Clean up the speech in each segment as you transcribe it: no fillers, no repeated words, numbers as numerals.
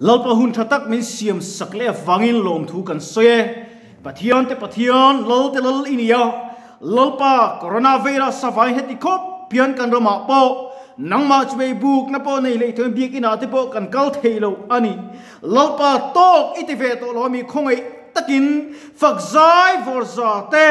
Lalpa hun tha tak min siam sak leh avangin lawmthu kan sawi e. Pathian te Pathian, Lal te Lal i ni a. Lalpa, Coronavirus avangin heti khawp hian kan ramah pawh nangmah chu bei bukna pawh nei leh thawin biakinah te pawh kan kal thei lo a ni. Lalpa tawk i ti ve tawh lo ami khawngaih takin fak zai vawr za te,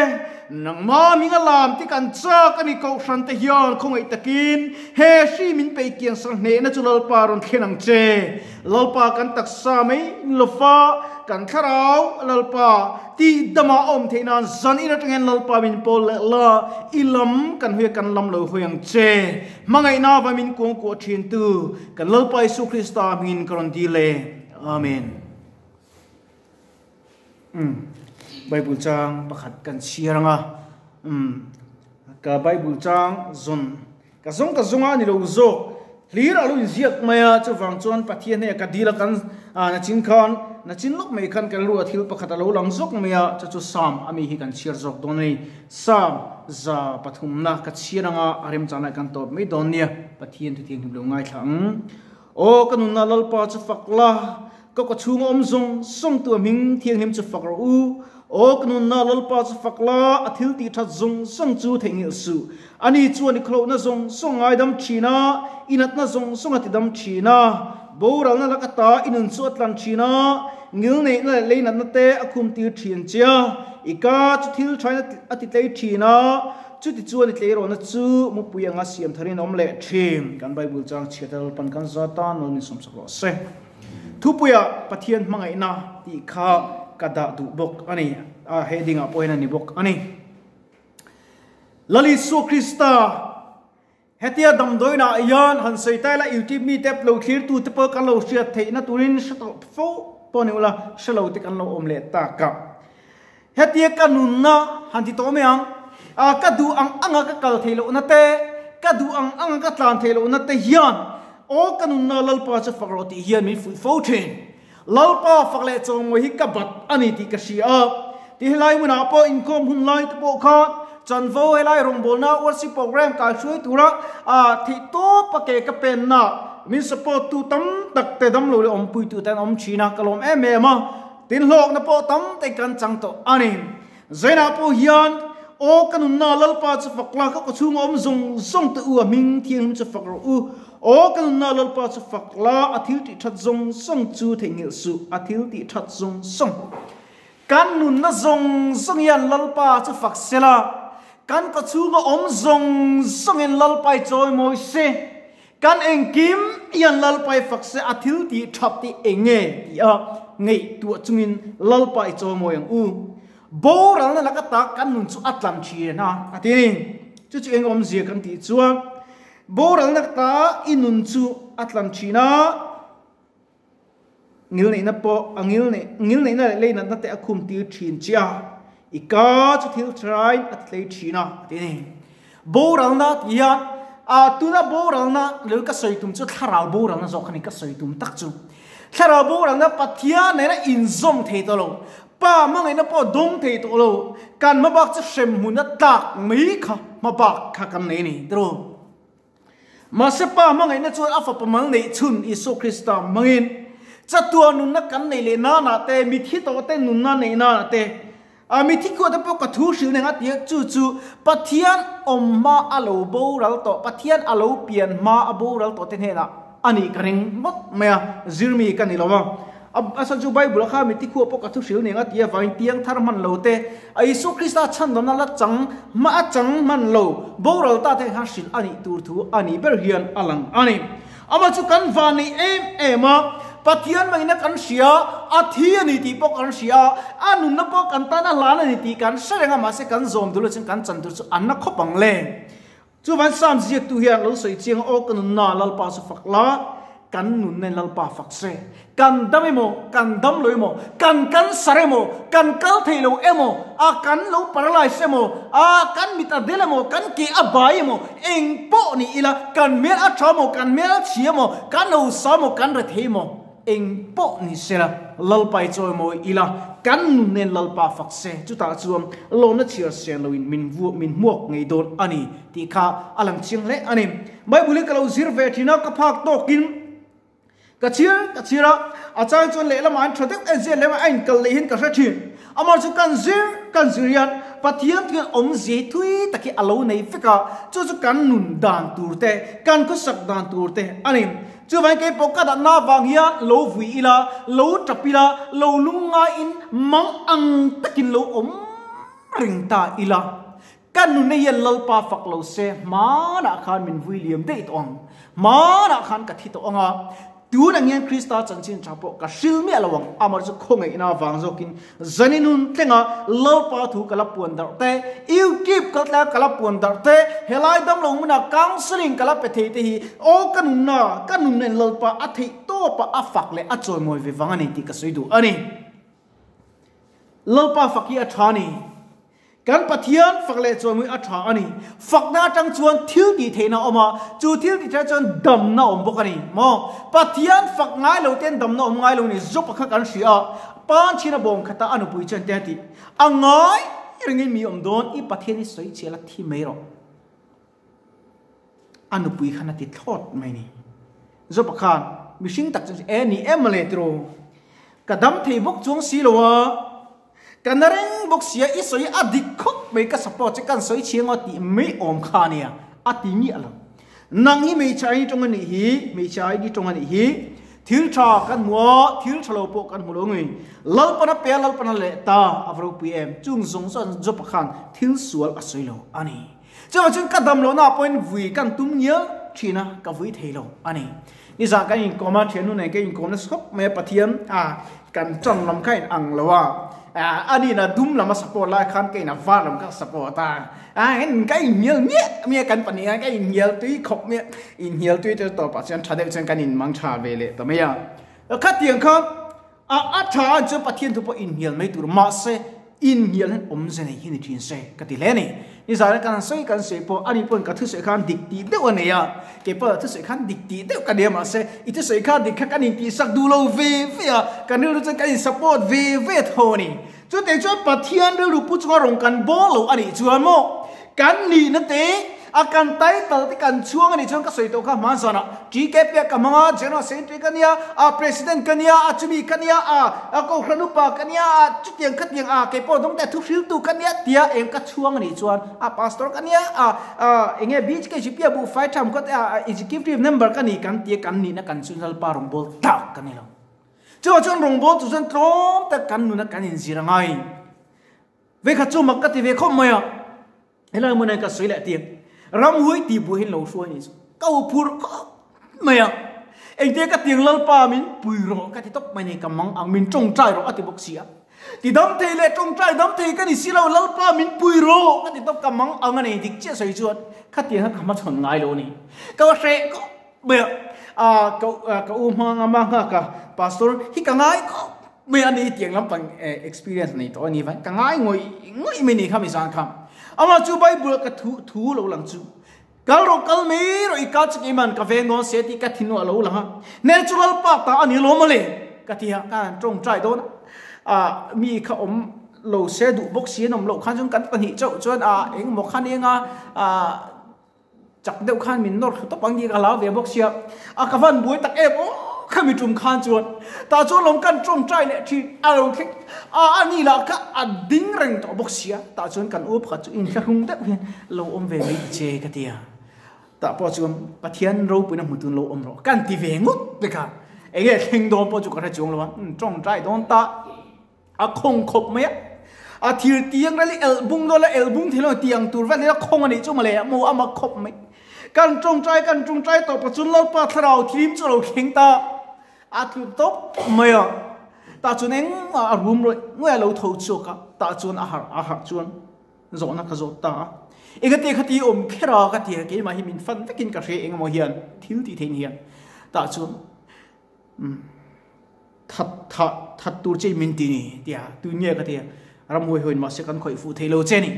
nangmah hming a lam te kan chak a ni Kohhran te hian khawngaih takin he hri min peih kiang sang hnehna chu Lalpa rawn thlen ang che. Lalpa kan taksa mai ni lova kan thlarau Lalpa tih dama awm theih nan zan in atang hian Lalpa min pawl leh la, i lam kan hawi a kan lam lo hawi ang che. Hmangaihna va min kuangkuah thin tu kan Lalpa Isu Krista hmingin ka rawn dil e. Amen. Umm Bible chang pakhat kan chhiar ang a, umm ka Bible chang zawn ka zawng ka zawnga ni lo zawk hlir a lo inziak mai a, chuvang chuan Pathian hei ka dil a kan ah nachin khan nachin lawk mai khan kan ruah thil pakhat a lo lang zawk mai a, chu chu Psalm ami hi kan chhiar zawk dawn a ni. Psalm 103na ka chhiar anga a remchangah kan tawp mai dawn nia, Pathian thuthianghlim lo ngaithla ang. Aw ka nunna Lalpa chu fak la, ka kaw chhunga awm zawng zawng tu a hming thianghlim chu fak rawh u. Aw ka nunna Lalpa chu fak la, a thil tih that zawng zawng chu theihnghilh suh. Ani chuan i khawlohna zawng zawng ngaidam thin a, i natna zawng zawng a tidam thin a. Boralna lak ata i nun chu a tlan thin a, ngilneihna leh leinatna te a khum tir thin che a. I ka chu thil thain a titlei thin a. Chuti chuan i tleirawhna chu mupui anga siam tharin a awm leh thin. Kan Bible chang chhiat a Lalpan kan za tan lo min sawmsak rawh se. Thupuia Pathian hmangaihna tih kha ka dah duh bawk a ni. A heading ah pawh hian a ni bawk a ni. Lal Isua Krista hetia damdawiinah hian han sawi ta ila YouTube mite lo thlir tute pawh kan lo hriat theihna turin hre tawh fo pawh ni ula hre lo te kan lo awm leh tak a. Hetia ka nunna han ti tawh mai ang, a ka duh ang anga ka kal theih lohna te, ka duh ang anga ka tlan theih lohna te hian aw ka nunna Lalpa chu fak rawh tih hian min fuih fo thin. Lalpa fak leh chawngmawi hi ka bat a ni tih ka hria a. Ti helai hmunah pawh inkhawm hun lai te pawh khan chanvo helai rawngbawlna worship program kai hruai tura a theihtawp a ke ka penna min support tu tam tak te damlo leh awmpui tu te an awm thin a, ka lawm em em a. Tin hlawkna pawh tam te kan chang tawh a ni. Zainah pawh hian, Aw ka nunna Lalpa chu fak la, ka kawchhunga awm zawng zawng te u a hming thianghlim chu fak rawh u. Aw ka nunna Lalpa chu fak la, a thil tih that zawng zawng chu theihnghilh suh, a thil tih that zawng zawng. Kan nunna zawng zawng hian Lalpa chu fak se la, kan kawchhunga awm zawng zawngin Lalpa i chawimawi se. Kan engkim hian Lalpa i fak se a thil tih that tih eng nge tih a ngaihtuah chungin Lalpa i chawimawi ang u. Boralna laka tak kan nun chu a tlan thin a, a ti ni. Chu chu eng awmzia kan tih chuan boralna ta i nun chu a tlan thin a, ngilneihna pawh a ngilneih ngilneihna leh leinatna te a khum tir thin che a, i ka chu thil thain a ti tlei thin a, a ti a ni. Boralna tih hian ah tuna boralna leh ka sawi tum chu thlarau boralna zawk a ni ka sawi tum tak chu. Thlarau boralna Pathian nena inzawm thei tawh lo, Pa hmangaihna pawh dawng thei tawh lo, kan hmabak chu hremhmun a tlak mai kha hmabak kha kan nei a ni tiraw? Mahse Pa hmangaihna chuan a Fapa mal neih chhun Isua Krista hmangin chatuah nunna kan neih leh nanah te, mithi tawh te nunna neih nanah te, a mithi khuah te pawh ka thu hrilh neng a ti a, chu chu Pathian awm hma a lo boral tawh, Pathian a lo pian hma a boral tawh te hnenah a nih ka ring ngawt mai a, zirmi ka ni lo a. A chhan chu Bible-a kha mithi khuah pawh ka thu hril neng a ti avangin tiang thar hman lo te, a Isua Krista chhandamna la chang hma a chang hman lo, boral ta te khan hrilh a nih tur thu a nih ber hian a lang a ni. Amah chu kan van nei em em a, Pathian mangina kan hria, a thi a ni tih pawh kan hria a, a nunna pawh kan tan a hlan a ni tih kan hre reng a, mahse kan zawm duh lo chuan kan chan tur chu an na khawp ang le. Chuvan Psalm ziaktu hian lo sawi chiang a, Aw ka nunna Lalpa chu fak la, kan nunna in Lalpa fak se. Kan dam emaw, kan dam lo emaw, kan cancer emaw, kan kal thei lo emaw, a kan lo paralyze emaw, a kan mit a del emaw, kan ke a bai emaw, eng pawh ni ila, kan hmel a tha emaw, kan hmel a chhia emaw, kan hausa emaw, kan rethei emaw, Eng pawh ni sela, Lalpa i chawimawi ila, kan nun nen Lalpa fak se, chutah chuan lawmna chhiar sian loin min vuah min hmuak ngei dawn a ni tih kha a lang chiang hle a ni. Bible hi ka lo zir ve thin a, ka phak tawkin Ka chhir ka chhir a, a chang chuan lehlamah an tha deuh en zia lehlamah a inkal leh hian ka hre thin. Amah chu kan zir kan zir hian Pathian chuan awmzia hi thui tak hi a lo nei vek a, chu chu kan nun dan tur te, kan khawsak dan tur te a ni. Chuvangin kei pawh ka dahna avang hian lo vui ila, lo tap ila, lo lungngaiin mang ang takin lo awm reng ta ila. Ka nuna hian Lalpa fak lo se hmanah khan min vui liam daih tawh ang. Hmanah khan ka thi tawh ang a, tunah hian Krista chanchin tha pawh ka hril miah lo ang. Amah chu khawngaihna vang zawkin zanin hun thlenga Lalpa thu ka la puan darh te, YouTube kal tlenga ka la puan darh te, helai damlo hmunah counselling ka la pe thei te hi aw ka nunna, ka nunna in Lalpa a theih tawpah a fak leh a chawimawi ve vang a ni tih ka sawi duh a ni. Lalpa fak hi a tha a ni. Kan Pathian fak leh chuan mui a tha a ni. Fakna atang chuan thil tih theihna a awm a, chu thil tih theihna chuan damna a awm bawk a ni maw? Pathian fak ngai lo ten damna awm ngai lo ni Job-a kha kan hria a, pan chhin a bawm khat a, a nupui chuan te a ti, A ngai rengin mi awm dawn, i Pathian hi sawi chhial a thi mai rawh. A nupui khan a ti thlawt mai ni. Job-a khan mihring tak chuan e ni em mawle tiraw? Ka dam thei bawk chuang si lo a, ka na reng bawk sia i sawi a dik khawp mai ka support che kan sawi chhiang aw tih mai awm kha ania a ti miah lo. Nang hi hmeichhe ai tawng a nih hi, hmeichhe ai tawng a nih hi, thil tha kan hmu a, thil tha lo pawh kan hmu lo ngei. Lalpana pe a Lalpana leh ta a va ropui em, chung zawng zawng Job-a khan thil sual a sawi lo a ni. Chuvang chuan ka dam lohna ah pawhin vui kan tum ngial thin a, ka vui thei lo a ni. Nizan kan inkawm a, thiannu nen ka inkawm nasa khawp mai a, Pathian a kan tan lam kha in ang lo a, a nin a dum lam a support lai khan kei in a var lam kha support a, a ka inhnial miah miah kan pahnih khan ka inhnial tui khawp mai a, inhnial tui te tawpah chuan tha deuh chuan kan inmang tha ve leh ta mai a. Khatiang kha A a tha an chuan Pathian thu pawh inhnial mai tur mahse inhnial hian awmze nei hi ni thin se ka ti hle a ni. Nizan kan han sawi kan sawi pawh ani pawhin ka thusawi khan dik tih deuh a nei a, kei pawh thusawi khan dik tih deuh ka nei a mahse i thusawi kha dik kha kan intihsak duh lo ve ve a, kan rilru chuan kan in support ve ve tho a ni. Chutih chuan Pathian rilru pu chunga rawn kan bawl lo a nih chuan maw kan nihna te a kan title te kan chhuang a nih chuan ka sawi tawh kha hman zanah TKP a ka hmang a, General Secretary ka nia, a President ka nia, a chumi ka nia, a a Kohhran upa ka nia, a chutiang khatiang a kei pawh dawng te thu hriltu ka nia tia eng ka chhuang a nih chuan a Pastor ka nia, a a enge BHKGP a buhfai tham khaw te a Executive Member ka ni kan tia kan nihna kan chu Lalpa rawngbâwl tak ka ni lo. Chuvang chuan rawngbâwl chu chuan tlawm tak kan nuna kan inzir a ngai. Vekhat chu mak ka ti ve khawp mai a, helai hmunah ka sawi leh tir. Ramhuai tih buai hian lo hruai ni chu ka u phur khawp mai a. Engtia ka tiang Lalpa min pui rawh ka ti tawp mai ni ka mang ang min tawngtai rawh a ti bawk si a. Ti dam thei leh tawngtai dam thei ka ni si lo Lalpa min pui rawh ka ti tawp ka mang ang a ni dik chiah sawi chuan khatiang kha ka hmachhawn ngai lo a ni. Ka hreh khawp mai a, a ka ka u hmanga ma nghak a pastor hi ka ngai khawp mai a ni tiang lampang experience nei tawh a ni vai ka ngai ngawih ngawih mai ni kha mi zan kha ama chu bible ka thu thu lo lang chu kal rawh kal mai rawh i ka chu keiman ka veng dawn se tih ka thin a lo lang a natural pa ta a ni lo mawle ka ti a ka han tawngtai dawn a mi kha awm lo se duh bawk si an awm loh khan chuan kan pahnih chauh chuan a engemaw khan enga a Chak deuh khan min nawr thlu tawp ang tih ka hlau ve bawk sia, a ka van buai tak em aw khami tum khan chuan tah chuan lawm kan tawngtai leh thin a lo thleng a a ni lah kha a ding reng tawh bawk sia tah chuan kan u pakhat chu inthlahrung deuh hian lo awm ve mai che ka ti a, tah pawh chuan Pathian ropuina hmu tun lo awm rawh kan ti ve ngawt vek a, enge thleng dawn pawh chu ka hre chuang lo a, tawngtai dawn ta. A khawng khawp mai a, a thir tiang rel i elh bung dawn la, elh bung thei lo tiang tur vel hi a khawng a nih chu mawle, maw a mak khawp mai. Kan tawngtai kan tawngtai tawp a chun Lalpa thlarau thim chu a lo thleng ta, a tlu tawp mai a, tah chuan engmah a rum rawih ngawih a lo tho chhuak a, tah chuan a harh a harh chuan zawhna ka zawt ta a, engati khati awm kher a ka ti a, keimah hi min fan vekin ka hria engemaw hian thil tih theih ni hian, tah chuan umm. That tha that tur che min ti ni tia tu nge ka tia ramhuai hawiin mahse kan khawih fuh thei lo che ni.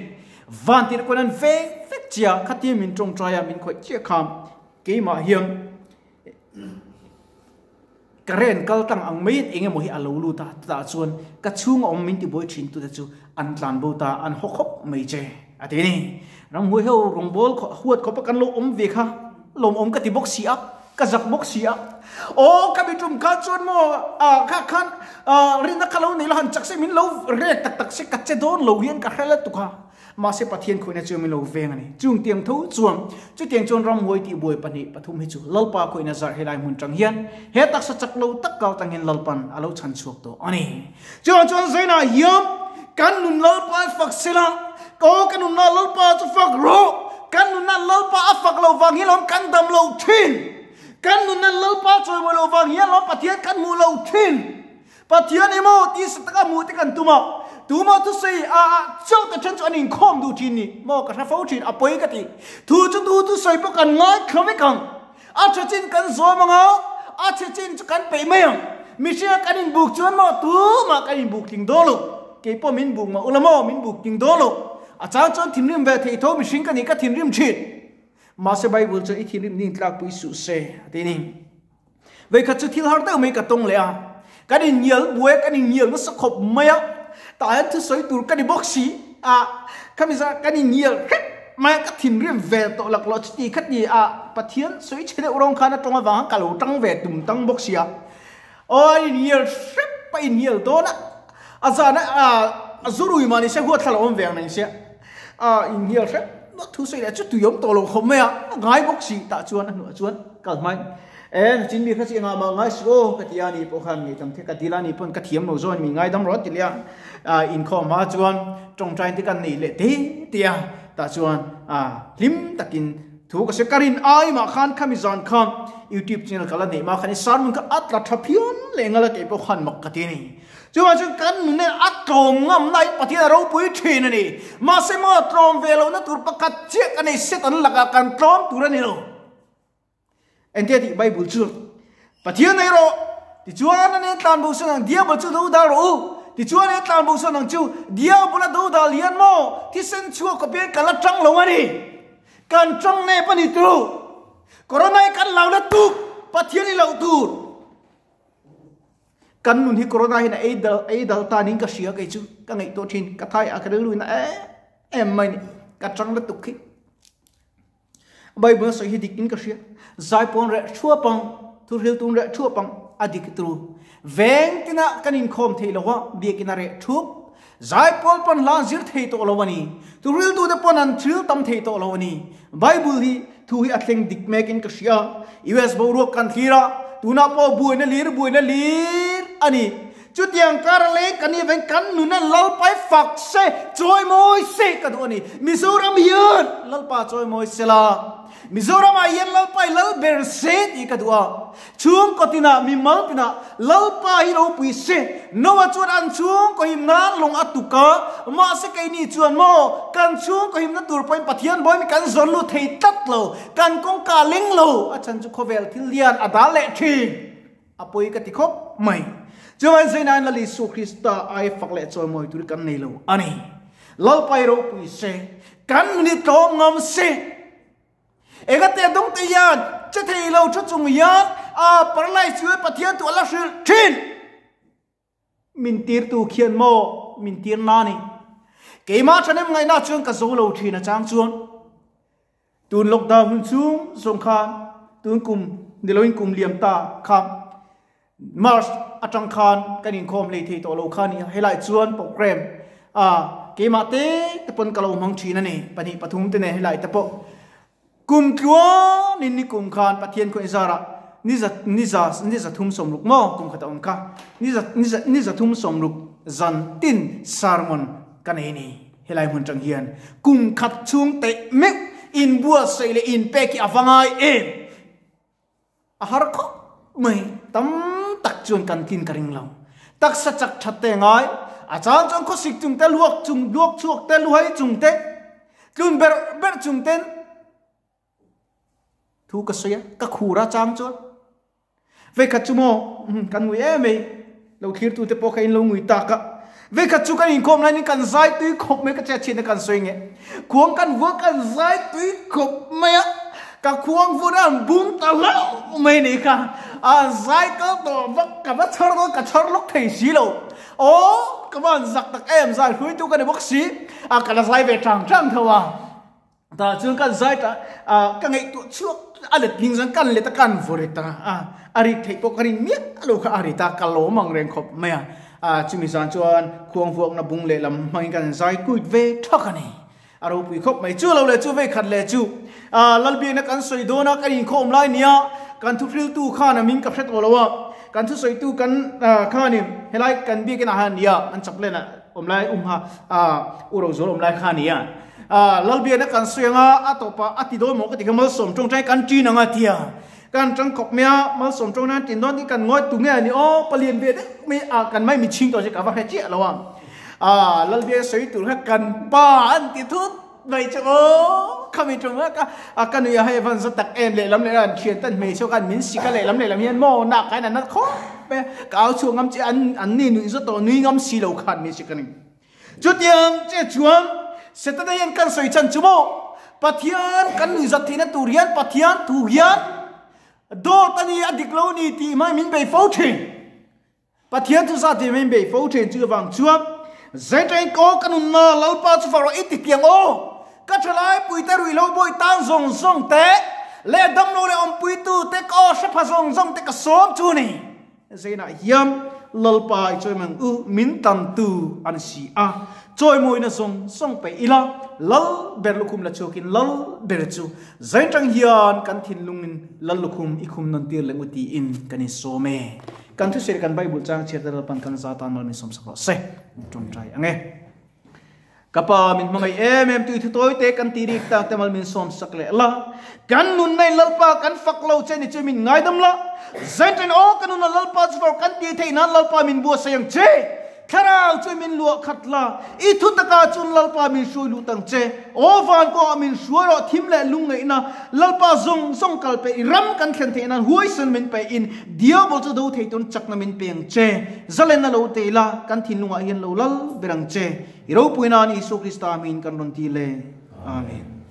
Van tirh kuan an veng vek chia khatia min tawngtai a min khawih chiah kha keimah hian current kal tlang ang maiin eng emaw hi a lo lut a chutah chuan ka chhung a awm min ti buai thin tute chu an tlan bo ta an haw khawp mai che a ti ni. Ramhuai ho rawngbawl huat khawpa kan lo awm ve kha lawmawm ka ti bawk si a. Ka zak bawk si a. Aw ka mi tum khan chuan maw ah kha khan ah rinna kha lo nei la han chak se min lo rek tak tak se ka che dawn lo hian ka hre la tuk a. Mahse Pathian khawihna chu min lo veng a ni. Chung tiang tho chuan chutiang chuan ramhuai tih buai pahnih pathum hi chu Lalpa khawihna zarh helai hmun tang hian he taksa chak lo tak kal tang hian Lalpan a lo chhan chhuak tawh a ni. Chuvang chuan Zainah hian kan nun Lalpa fak sela, aw ka nunna Lalpa chu fak rawh, kan nunna Lalpa a fak loh vang hian lawm kan dam lo thin, kan nunna Lalpa chawimawi loh vang hian lawm Pathian kan hmuh lo thin. Pathian emaw tisa taka hmuh te kan tum a, tuma thusawi a a chauh te then chu an inkhawm duh thin ni maw ka hre fo thin, a pawi ka ti. Thu chu tu thusawi pawh kan ngaithla vek ang. A tha chin kan zawm ang a, a chhe chin chu kan peih mai ang. Mihringa kan inbuk chuan maw tumah kan inbuk tling dawn lo. Kei pawh min buk mah ula maw min buk tling dawn lo. A chang chuan thinrim ve thei tho mihring ka nih ka thinrim thin. Mahse Bible chuan i thinrim ning tlakpui suh se a ti ni. Vawikhat chu thil har deuh mai ka tawng leh a. Kan inngial buai a, kan inngial nasa khawp mai a. Tah hian thusawi tur ka ni bawk si a, khami zan kan inngial hrep mai a, ka thinrim ve tawh lak loh chuti kha ti a, Pathian sawi chhe deuh rawng khan a tawng avang khan ka lo tang ve tum tang bawk si a. Aw a inngial hrep a inngial dawn a, a zan a a zurui mah ni se huat thla lo awm ve ang nang sia, a inngial hrep thusawi leh chu tui awm tawh lo khawp mai a, a ngai bawk si tah chuan a hnuah chuan kal hmain. E, chin mi kha chi engah mah ngai suh aw ka ti a ni pawh khan ngei tam the ka dil a ni pawn ka thiam lo zawn mi ngaidam rawh ti leh a, inkhawm hma chuan tawngtai te kan nei leh te te a, tah chuan a hlim takin thu ka hre ka rin ai mah khan khami zan khan youtube channel ka la neih mah khan i sermon kha a tla tha phian leh ngal a kei pawh khan mak ka ti a ni. Chuvang chuan kan nun hian a tlawm ngam lai Pathian a ropui thin a ni. Mahse maw tlawm ve lohna tur pakhat chiah ka nei Satan lakah kan tlawm tur a ni lo. Engtia tih Bible chu Pathian nei rawh tichuan an en tlan bo sawn ang diabol chu do dal rawh u tichuan en tlan bo sawn ang chu diabol a do dal hian maw thisen chhuak khawp hian kan la tang lo a ni kan tang nep a ni tu corona hi kan lau na tuk Pathian i loh tur kan nun hi corona hian a ei dal ei dal ta niin ka hria kei chu ka ngaihtuah thin ka thai a ka rilru in a em em mai ni ka tang lutuk hi. Bible a sawi hi dik in ka hria. Zaipawn reh thuap ang, thuhril tun reh thuap ang, a dik turu. Veng tina kan inkhawm thei lo a, biakin a reh thup. Zaipawl pawn hla an zir thei tawh lo a ni. Thuhril tute pawn an thil tam thei tawh lo a ni. Bible hi thu hi a thleng dik mek in ka hria. US boruak kan thlir a, tunah pawh buaina lir buaina lir a ni. Chutiang kar leng kan nih veng kan nuna Lalpa hi fak se, chawimawi se ka duh a ni. Mizoram hian Lalpa chawimawi se la, Mizoramah hian Lalpa hi lal ber se tih ka duh a. Chhungkaw tinah, mimal tinah Lalpa hi ropui se. Noah chuan an chhungkaw him nan lawng a tuk a, mahse keini chuan maw kan chhungkaw himna tur pawhin Pathian bawimi kan zawn lut thei tlat lo, kan kawngka leng lo, a chhan chu khawvel thil lian a dal leh thin. A pawi ka ti khawp mai. Chuan Zainain Lal Isu Krista ai fak leh chawimawi tur kan nei lo a ni. Lalpai ropui se, kan nun hi tlawm ngam se. Engate dawng te hian che thei lo thu chung hian a paralyze chu Pathian tu a la hrilh thin. Min tirtu khian maw min tir na ni. Keimah thanem ngaihna chuan ka zo lo thin a chang chuan. Tun lockdown hun chung zawng khan tun kum niloin kum liam ta kha March atang khan kan inkhawm hlei thei tawh lo kha ni a. Helai chuan program a keimah te te pawn ka lo hmang thin a ni. Pahnih pathum te nen helai te pawh kum tluanin ni kum khan Pathian khaw inzarah ni za ni za ni za thum sawmruk maw kum khat a awm kha ni za ni za ni za thum sawmruk zan tin sermon ka nei ni. Helai hmun tang hian kum khat chhung teh meuh inbuatsaih leh inpek hi a va ngai em? A har khawp mai, tam tak chuan kan tlin ka ring lo. Taksa chak that te ngai, a chang chuan khawsik chung te, luak chung, luak chhuak te, luhai chung te, tlun berh berh chung ten thu ka sawi a, ka khur a chang chuan. Veikhat chu maw kan ngui em mai, lo thlirtu te pawh kha in lo ngui tak a. Veikhat chu kan inkhawm laiin kan zai tui khawp mai ka che chhin a kan sawi nge. Khuang kan vua kan zai tui khawp mai a, ka khuang vun a an bum ta hlauh mai ni kha. A zai kal tawh vak ka va chhar dawn ka chhar lawk thei si lo. Aw ka va han zak tak em zai hruaitu ka ni bawk si a ka la zai ve tang tang tho a. Tah chuan kan zai ta a ka ngaihtuah chhuak. a let ning zan kan let a kan vawrit a a a rik theih pawh ka rin miah lo kha a rit a ka lawm ang reng khawp mai a a chumi zan chuan khuang vuakna bung lehlam hmangin kan zai kuit ve thak a ni. A ropui khawp mai. Chu lo leh chu vei khat leh chu a Lalbiakna kan sawi dawn a, kan inkhawm lai nia kan thuhriltu khan a min ka hre tawh lo a, kan thusawitu kan khanin helai kan biakin ah hian nia an chaplain ah awm lai um ha a u Rozual awm lai kha nia a Lalbiakna kan sawi anga a tawpah a ti dawn maw ka ti kha malsawm tawngtai kan ṭin anga tia kan ṭang khawp mai a, malsawm tawngtai an ṭin dawn tih kan ngawi tu nge a ni aw palian ve deuh mai a kan mai mitchhing tawh che ka va hre chiah lo a. A Lalbia sawi tur kha kan pa an ti thut mai chu aw khami tum a ka a ka nui a hei van za tak em lehlam lehlam an thian tan hmeichhe khan min sik a lehlam lehlam hian maw nak khain an nat khawp mai a ka au chhuak ngam che an an ni nuih zawt tawh nui ngam si lo khan min sik a ni chutiang che chuan Setana hian kan sawi chan chu maw Pathian kan nuih zat theihna tur hian Pathian thu hian dawt a ni a dik lo ni tih hmai min bei fo thin. Pathian chu zat ve mai bei fo thin chu avang chuan Zaitain kaw ka nunna Lalpa chu far i ti piang aw ka thalai puite ruihhlo bawi tan zawng zawng te leh damlo leh awmpuitu te ka aw hre pha zawng zawng te ka sawm chu ni Zainah hian Lalpa i chawi mang u min tantu an si a chawimawina zawng zawng pe ila Lal ber lukhum la chhuakin Lal ber chu Zaintang hian kan thinlungin Lal lukhum i khum nawn tir leh ngu tiin kan insawm e. Kan thusawi kan Bible chang chhiar te Lalpan kan za tan mal min sawmsak rawh se. Tawngtai ang e. Ka pa min hmangaih em em tui thu tawi te kan ti rik tak te mal min sawmsak leh la. Kan nunna in Lalpa kan fak lo che ni chu min ngaidam la. Zainṭan aw ka nunna Lalpa chu fawr kan ti theih nan Lalpa min buatsaih ang che. Thlarau chu min luah khat la, i thu takah chuan Lalpa min hruai lut ang che. Aw van kawngah min hruai rawh, thim leh lungngaihna Lalpa zawng zawng kal pe i ram kan thlen theih nan huaisen min pe in Diabol chu do thei turin chakna min pe ang che. Zalenna lo tei la, kan thinlungah hian lo lal ber ang che. I ropui nan Isua Krista hmingin kan rawn ti le. Amen.